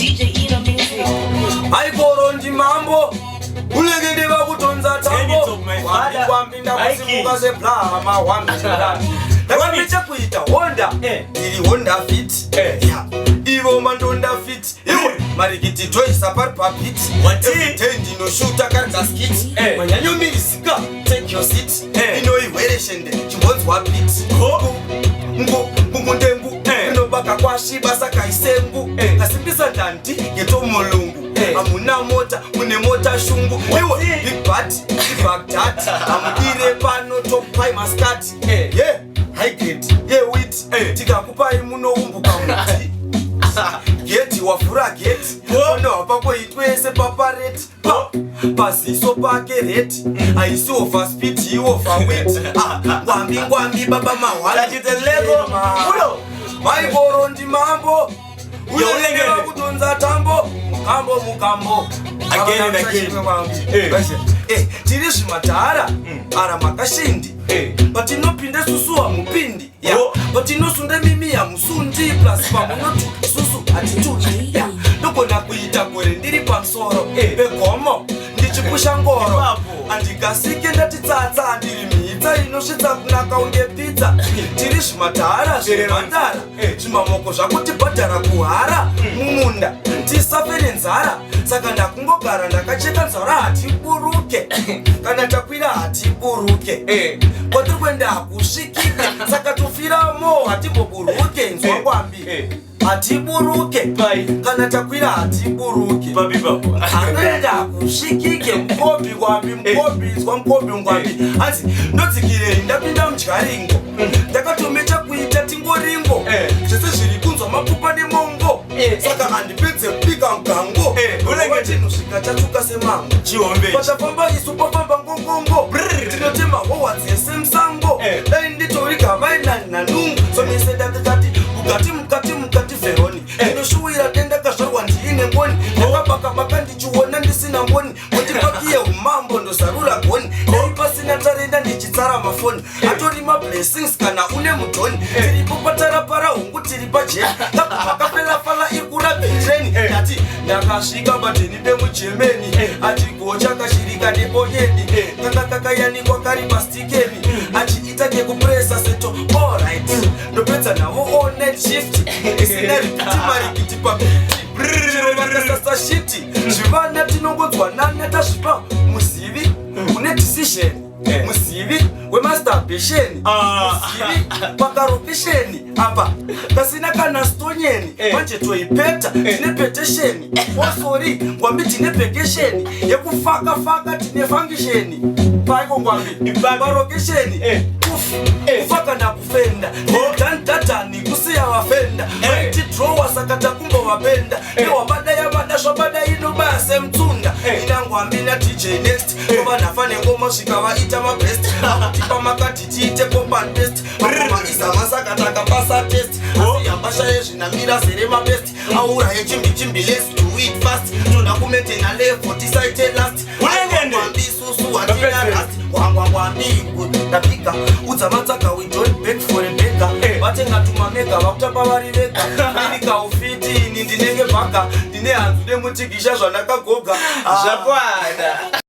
DJ Eno Music. Maikoro ndimambo, ulekende vakutonza tambo. Kwambi ndakusimuka seblama hwambi. Ndakamicha kuita Honda, iri Honda Fit. Ya, ivo mandonda fit. Iwe marikiti toisa pari pabeat. Everyday ndinoshuta kari kaskit. Manyanyomirisika, take your seat. Inoihwereshende chimbonzwa beat. Ngu ngungundengu inobaka kwashiba saka isengu kasimbisa ndandi ngetomulungu. Hamuna mota, mune mota shungu. Iwe big bat ibagdad, hamudire pano tokupai maskati. Ye high grade ye wheat, tikakupai munoumbuka muti. Geti wavhura geti, onohwa itwese papareti pa paziso pake reti haisi over speed, iova wet. Ngwambi ngwambi baba mahwani. Tachite lego. Ulo. Maikoro ndimambo, Ulengende. uye kutonza tambo, mukambo mukambo. Again and again. Tiri zvimadhara ara makashindi. Patinopinde susu hamupindi. Ya. Oh. Patinosunde mimi hamusundi, plus pamunoti susu hatitundi. Ya, ndogona kuita gore ndiri pamusoro pegomo ndichipusha ngoro. Ipapo. Handikasike ndatitsatsa, ndiri mhitsa inosvitsa kunaka unge pizza. Tiri zvimadhara zvemhandara, zvimamoko zvakutibhadhara kuhara mumunda tisafe nenzara. Saka ndakungogara ndakacheka nzara, hatiburuke kana takwira, hatiburuke. Kwatiri kuenda hakusvikike, saka tofiramo, hatimboburuke. Nzwa kwambi, hatiburuke Pai. kana takwira, hatiburuke. Papi papo. Anoenda hakusvikike. Mukombi kwambi, mukombi, izwa mukombi ngwambi. Hanzi ndodzikirei, ndapinda mudyaringo, ndakatomecha kuita tingoringo. Zvese zviri kunzwa mapupa nemongo. Saka handipedze kubika mugango. Ulengende. Chinhu svika semango. Chihombe. Pachafamba isu pafamba ngongongo. Tinotema hohwa dzese musango. Dai nditori gavai nanhanungu somise ndakakati mukati mukati mukati veroni. Ndinoshuwira dendakazvarwa ndiine ngoni, ndakabaka-baka ndichiona ndisina ngoni. Mundipakiye umambo, ndozarura goni. Dai pasina tarenda ndichitsara mafoni, atori mablessings kana une mudhoni. Tiripo patarapara hungu, tiri pajeni, kaguma kafelafala iri kurabhitreni. Ndati ndakasvika padheni pemugermany, achigocha kashirika neonyeni, kanga kakayanikwa kari pastikeni, achiita kekupuresa seto. Alright, ndopedza navo all night shift isina repeat, marikiti pabeat vakasasa shiti zvivana. Tinongonzwanana, tasvipa muzivi une decision, muzivi wemasturbation, muzivi pakarokesheni apa kasina kana stonyeni. Manje toipeta, tine petesheni osori ngwambi, tine pekesheni yekufaka-faka, tine function paiko ngwambi. Ipapi. Parokesheni. Kufa kana kufenda, dandadhani kusiya vafenda. Vaitidrowa, saka takumbovapenda. Newabada yavada zvabada, inobaya semutsunda. Inangwambi naDJ Next, ovanhafa nengoma svika vaita mabest. Akutipa makati tiite copy and paste, mangoma izama, saka takapasa test. Asi hambasha yezvinamira zere mabest, aura yechimbichimbi. Let's do it fast, toda kumaintaina level, tisaite last. Ulengende. Ngwambi susu hatina rust. Ngwangwangwambi ndapika udza matsaka, we don't beg for a beggar. Vatenga tumamega, vakutamba vari vega. Irikaufiti ini ndinenge bhaga, ndine hanzu nemutigisha zvandakagoga. Zvakwana.